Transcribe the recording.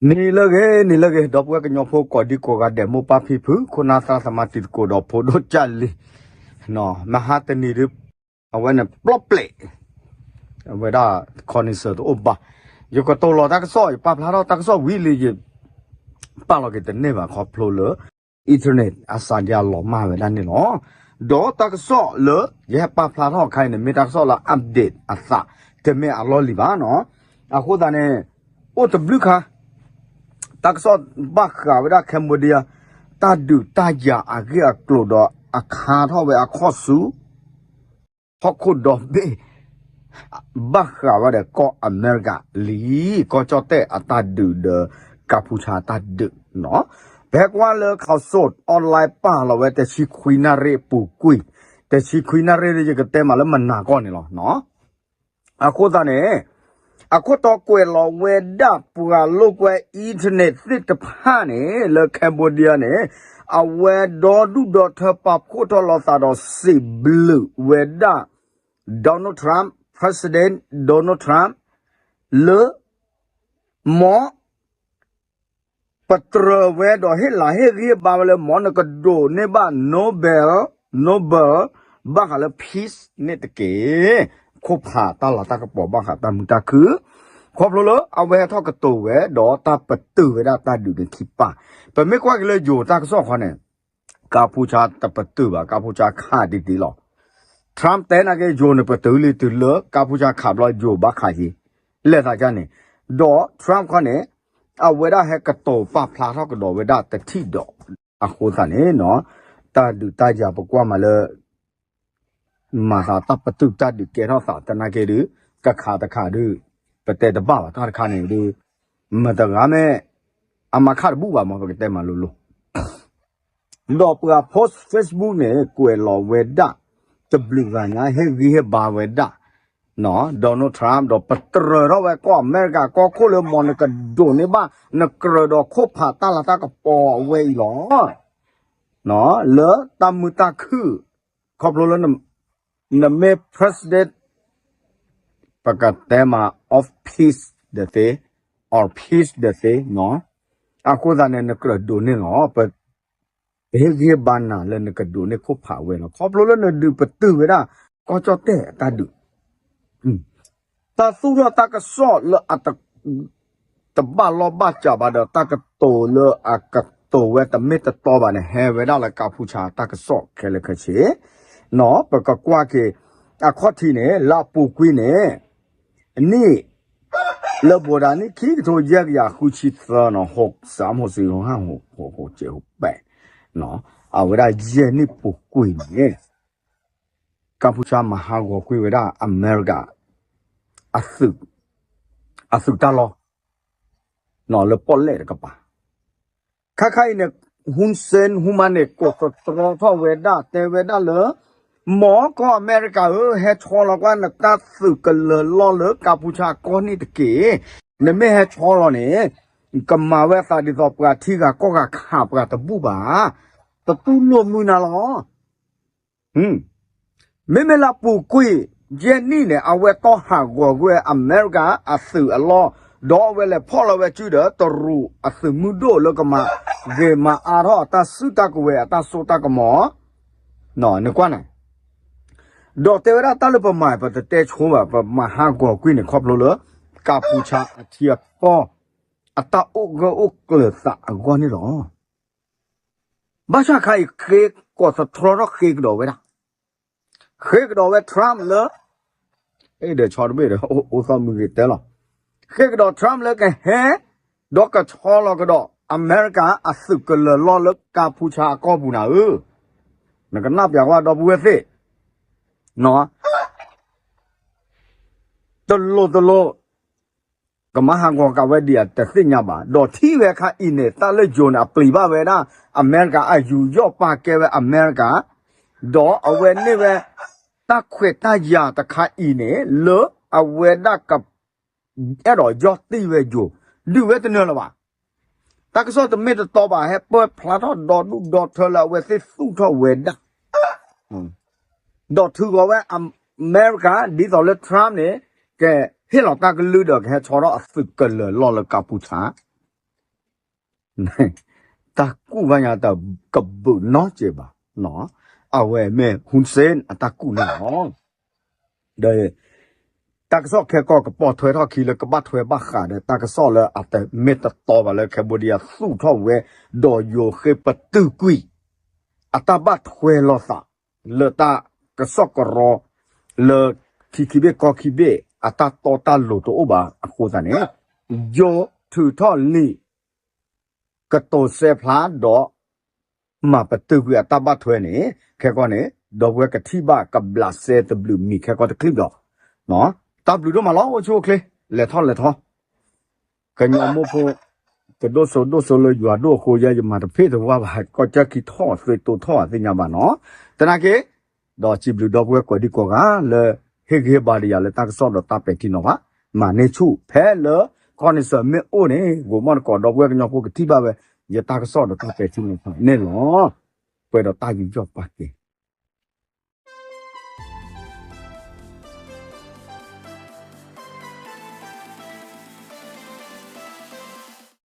နံၤလၢအဂ့ၤ နံၤလၢအဂ့ၤ ဒီပုၢ်ဝဲၢ်ကညီဖိကိးဒံကိးဂၤဒဲး မိၢ်ပၢ်ဖံဖု ခိၣ်နၢ်သရၣ်သမါတံၤသကိးဒီးဖိဒိၣ်ကၢ်လံၤ, မဟါတနံၤဒုး အဝဲန့ၣ်ပျီပျဲး အဝဲဒၣ် connection တအိၣ်ဘၣ်, ယကတိၤလီၤတၢ်ကစီၣ် ယပာ်ဖျါထီၣ်တၢ်ကစီၣ်ဝံၤလံ ယပာ်လီၤက့ၤတန့ၢ်ဘၣ်ခီဖျိလၢ internet အစၢ်ဒံးအလီၤမၢ်ဝဲဒၣ်န့ၣ်လီၤ. ဒီးတၢ်ကစီၣ်လၢ ယဟဲပာ်ဖျါထီၣ်အခါအံၤန့ၣ် မ့ၢ်တၢ်ကစီၣ်လၢ update အသး တမ့ၢ်အလီၢ်လံၤဘၣ်နီၤ. အဃိသတးန့ၣ် အိၣ်တဘျုးခါ တၢ်ကစီၣ်ဘၣ်ဃးဝဲဒၣ် Cambodia တၢ်ဒုးတၢ်ယၤအဂ့ၢ်အကျိၤဒီးအခါထီၣ်ဝဲအခီၣ်ဆူ ဟီၣ်ခိၣ်ဒီဘ့ၣ် ဘၣ်ဃးဝဲဒီးကီၢ်အမဲရကၤလံ, ကီၢ်ကၠီၣ်တဲၣ်အတၢ်ဒုးဒီး ကၢ်ဖူဆါအတၢ်ဒုးနီၤ. ပဟဲကွၢ်လၢ ข่าวสดออนไลน์ ပာ်လီၤဝဲတဆံခွံနၣ်ရံၣ်အပူၤကွံာ်, တဆံခွံနၣ်ရံၣ်ဒီး ယကတဲမးလၢမနၤကီၢ်န့ၣ်လီၤ. အဃိသတးန့ၣ် အခိၣ်တီကွဲးလီၤဝဲဒၣ်ပှၤလိာ်ကွဲ internet သ့ၣ်တဖၣ်န့ၣ် လၢ Cambodia န့ၣ် အဝဲဒီဒူၣ်ဒီထၢပာ်ဖှိၣ်ထီၣ်လိာ်သးဒီးစံးဘျုးဝဲဒၣ် Donald Trump, President Donald Trump လၢ မ် ပတြၢၤဝဲဒီးဟ့ၣ်လၤဟ့ၣ်ဂံၢ်ဟ့ၣ်ဘါဝဲလၢ မ်နကဒိးန့ၢ်ဘၣ် Nobel, Nobel ဘၣ်ဃးလၢ peace န့ၣ်တက့ၢ်. ခိၣ်ဖးတၢ်လၤတၢ်ကပီၤဘၣ်ဃးတၢ်မုာ်တၢ်ခုၣ်, ခီဖျိလၢအဝဲဟဲထီၣ်ကတိၤဝဲဒီးတၢ်ပတုာ်ဝဲဒၣ်တၢ်ဒုးန့ၣ်ခံပၢ်, ပမ့ၢ်ကွၢ်က့ၤလၢယိၤတၢ်ကစီၣ်ခီန့ၣ် ကၢ်ဖူဆါတပတုာ်ဘၣ်, ကၢ်ဖူဆါခးဒံးဒံးလီၤ. Trump တဲနာ်က့ ယိၤန့ၣ်ပတုာ်လံတုၤလၢကၢ်ဖူဆါခးဘျီယိၤဘၣ်ခးယံၤ, လဲၤသးဒ်န့ၣ်, ဒီး Trump ခီန့ၣ် အဝဲဒၣ်ဟဲကတိၤပာ်ဖျါထီၣ်ကဒီးဝဲဒၣ်တထံၣ်ဒီး အဃိသတးန့ၣ်နီၤ, တၢ်ဒုးတၢ်ယၤပကွၢ်မးလၢ မၤသးတၢ်ပတုာ်တၢ်ဒုးကဲထီၣ်သးသနာ်က့ဒုး ကခးတခးဒုး ပတဲတဘၣ်ဘၣ်တၢ်တခါန့ၣ်ဒုး မတဂၤမ့ၢ် အမၤခါတဘူၣ်ဘၣ်မ့ၢ် ပကတဲမးလိၤလိၤ ဒီးပှၤ post Facebook န့ၣ် ကွဲးလီၤဝဲဒၣ် တဘျုးဂၤညါ ဟ့ၣ်ဂံၢ်ဟ့ၣ်ဘါဝဲဒၣ် Donald Trump ဒီးပတြၢၤထီၣ်ဝဲကီၢ်အမဲရကၤကီၢ်ခိၣ်လၢ မ်နကဒိးန့ၢ်ဘၣ် နကြၢးဒီးခိၣ်ဖးတၢ်လၤတၢ်ကပီၤအဝဲအံၤလီၤ. လၢတၢ်မုာ်တၢ်ခုၣ် ခီဖျိလၢ နမ့ၢ် president ပကတဲမး of peace ဒီးသ့ or peace ဒီးသ့ အဃိသတးန့ၣ် နကြၢးဒိးန့ၢ်လီၤ. ပဟ့ၣ်ဂံၢ်ဟ့ၣ်ဘါနၤလၢနကဒိးန့ၢ်ခိၣ်ဖးဝဲလီၤ. ခီဖျိလၢနဒုးပတုာ်ဝဲဒၣ် ကီၢ်ကၠီၣ်တဲၣ်အတၢ်ဒုး တၢ်သူၣ်ထီၣ်တၢ်ကစီၣ်လၢအတ တဘၣ်လီၢ်ဘၣ်စးဘၣ်ဒီး တၢ်ကတိၤလၢအကတိၤဝဲတမ့ၢ်တတီဘၣ်န့ၣ် ဟဲဝဲဒၣ်လၢကၢ်ဖူဆါတၢ်ကစီၣ်ခဲလၢာ်ခဲဆ့နီၤ. ပကကွၢ်က့ၤ အခီၣ်ထံးန့ၣ် လၢအပူၤကွံာ်န့ၣ် အနံၣ် လၢဘိးဒၣ်နံၣ်ခံကထိယဲၢ်ကယၤဃုဆံသၢနီၤ ဟိးစးမဟိးစံးဟိးဟၣ်ဟိးဟိးစဲးဟိးပဲး အဝဲဒၣ်ယဲၢ်နံၣ်ပူၤကွံာ်န့ၣ် ကၢ်ဖူဆါမၤဟးဂီၤကွံာ်ဝဲဒၣ် အမဲရကၤ အသုး အသုးတၢ်လီၢ် လၢပီၣ်လဲၣ်တကပၤ ခါခါအံၤန့ၣ် Hun Sen ဟူမါန့ၣ် ကိးသတြီထီၣ်ဝဲဒၣ် တဲဝဲဒၣ်လၢ မ်ကီၢ်အမဲရကၤဧၢ ဟဲဆီလီၤကွၢ်နတၢ်သုးကလၢၤလီၢ်လၢကၢ်ဖူဆါအကီၢ်န့ၣ်တက့ၢ်. နမ့ၢ်ဟဲဆီလီၤန့ၣ် ကမၤဝဲအသးဒ်သိးပှၤထံဂၤကီၢ်ဂၤခးပှၤတဘူၣ်ဘၣ်. တတူၢ်လိာ်မုာ်နၤလီၤ. မ့မ့ၢ်လၢအပူၤကွံာ်ယဲၢ်နံၣ်န့ၣ် အဝဲတီၢ်ဟးဂီၤကွံာ်အမဲရကၤအသုးအလီၢ်, ဒီးအဝဲလဲၤဖီၣ်လီၤဝဲစုဒီးတရူးအသုးမုၢ်ဒိၣ်လၢကမၤဂ့ၤမၤအါထီၣ်အတၢ်စုတၢ်ကဝဲၤ အတၢ်စိတၢ်ကမီၤ, နကွၢ်န့ၣ်, ဒီးတဲဝဲဒၣ်တၢ်လၢပမၤ ပတတဲဆိဘၣ် ပမၤဟးဂီၤကွံာ်န့ၣ် ခီဖျိလၢ ကၢ်ဖူဆါအထံအကီၢ် အတၢ်အိၣ်ဂၢၢ်အိၣ်ကျၢၤသးအဂီၢ်န့ၣ်လီၤ. ဘၣ်ဆၣ်ခါအံၤ ဃ့ကိးသတြီထီၣ်ဃ့ကဒီးဝဲဒၣ်, ဃ့ကဒီးဝဲ Trump လၢ ဒီးဆီတဘ့ၣ်ဒီး အိၣ်သီမုၢ်ဂ့ၤတဲလီၤ, ဃ့ကဒီး Trump လၢကဟဲ ဒီးကဆီလီၤကဒီး အမဲရကၤအသုးကလၢၤလီၢ်လၢကၢ်ဖူဆါအကီၢ်ပူၤနၤဧၢ, နကနၣ်ပျးကွၢ်ဒီပုၢ်ဝဲၢ်သ့ၣ် တလိၤတလိၤ ကမၤဟးဂီၤကးဝဲဒံးအတသ့ၣ်ညါဘၣ်. ဒီးထံၣ်ဝဲခါအံၤန့ၣ် တၢ်လၢယိၤန့ၣ် အပျံၤဘၣ်ဝဲဒၣ် အမဲရကၤ အယူးယီၣ်ပာ်ကဲဝဲအမဲရကၤ, ဒီးအဝဲန့ၢ်ဝဲ တၢ်ခွဲးတၢ်ယာ်တခါအံၤန့ၣ် လၢအဝဲဒၣ်က အဲၣ်ဒိးယီၢ်တံၢ်ဝဲယိၤ, ဒုးဝဲတနၢၤလၢၤဘၣ်. တၢ်ကစီၣ်တမ့ၢ်တတီဘၣ် ဟဲပၢဖျါထီၣ်ဒီဒူၣ်ဒီထၢလၢအဝဲသ့ၣ်သူၣ်ထီၣ်ဝဲဒၣ် ဒီးထုးဂီၤဝဲအမဲရကၤ ဒ်သိးလၢ Trump န့ၣ် ကဟ့ၣ်လီၤတၢ်ကလုၢ်ဒီးကဟဲဆီထီၣ်အသုးကလၢၤလီၢ်လၢကၢ်ဖူဆါ, တၢ်ကူၣ်ဘၣ်ညါတၢ်ကဘုးနီတစဲးဘၣ်. အဝဲမ့ၢ် Hun Sen အတၢ်ကူၣ်န့ၣ်လီၤ. ဒီး တၢ်ကစီၣ်ခဲကီၢ်ကပိာ်ထွဲထီၣ်ခံလၢကဘၣ်ထွဲဘၣ်ဃးဒီး တၢ်ကစီၣ်လၢအတမ့ၢ်တတီဘၣ်လၢ Cambodia သူၣ်ထီၣ်ဝဲ ဒီးယိၤဃ့ပတုာ်ကွံာ် အတၢ်ဘၣ်ထွဲလိာ်သး လၢတၢ်ကစီၣ်ကရီ လၢခံခံဘ့ၣ်ကီၢ်ခံဘ့ၣ် အတၢ်တီတၢ်လိၤတအိၣ်ဘၣ်အဃိသတးန့ၣ် ယိၤထုးထီၣ်လံာ် ကတိၤစဲဖျါဒီး မၤပတုာ်ကွံာ်အတၢ်ဘၣ်ထွဲန့ၣ် ခဲကီၢ်န့ၣ် ဒီပုၢ်ဝဲၢ်ကထံၣ်ဘၣ်ကဘျးစဲတဘျုးမံၤခဲကီၢ်တချံၣ်ဒီး တၢ်ဘျုးဒိၣ်မးလီၤ အိၣ်ဆူၣ်အိၣ်ချ့ လဲၤထီၣ်လဲၤထီ ကညီမိၢ်ဖိ ကဒိၣ်စိဒိၣ်စိလၢယွၤဒိၣ်အဃိ ယဲယမၤတဖ့ၣ်တဝါဘၣ် ကီၢ်ကၢခံထီၣ်သ့တိထီၣ်သ့ၣ်ညါဘၣ်နီၤ သနာ်က့ ဒီးစံးဘျုးဒီပုၢ်ဝဲၢ်ကိးဒံကိးဂၤလၢ ဟ့ၣ်ဂံၢ်ဟ့ၣ်ဘါဒီးယၤလၢတၢ်ကစီၣ်ဒီးတၢ်ပဲာ်ထံနီၤဖး မၤန့ၢ်ဆူၣ်ဖဲလၢ ကီၢ်န့ဆၢၣ်မ့ၢ်အိၣ်န့ၣ် ဂိၤမီၣ်တကိးဒီပုၢ်ဝဲၢ်ကညီဖိကထံၣ်ဘၣ်ဝဲ ယတၢ်ကစီၣ်ဒီးတၢ်ပဲာ်ထံနီၤဖးန့ၣ်လီၤ. ပှဲၤဒီးတၢ်ယူးယီၣ်ပာ်ကဲၤ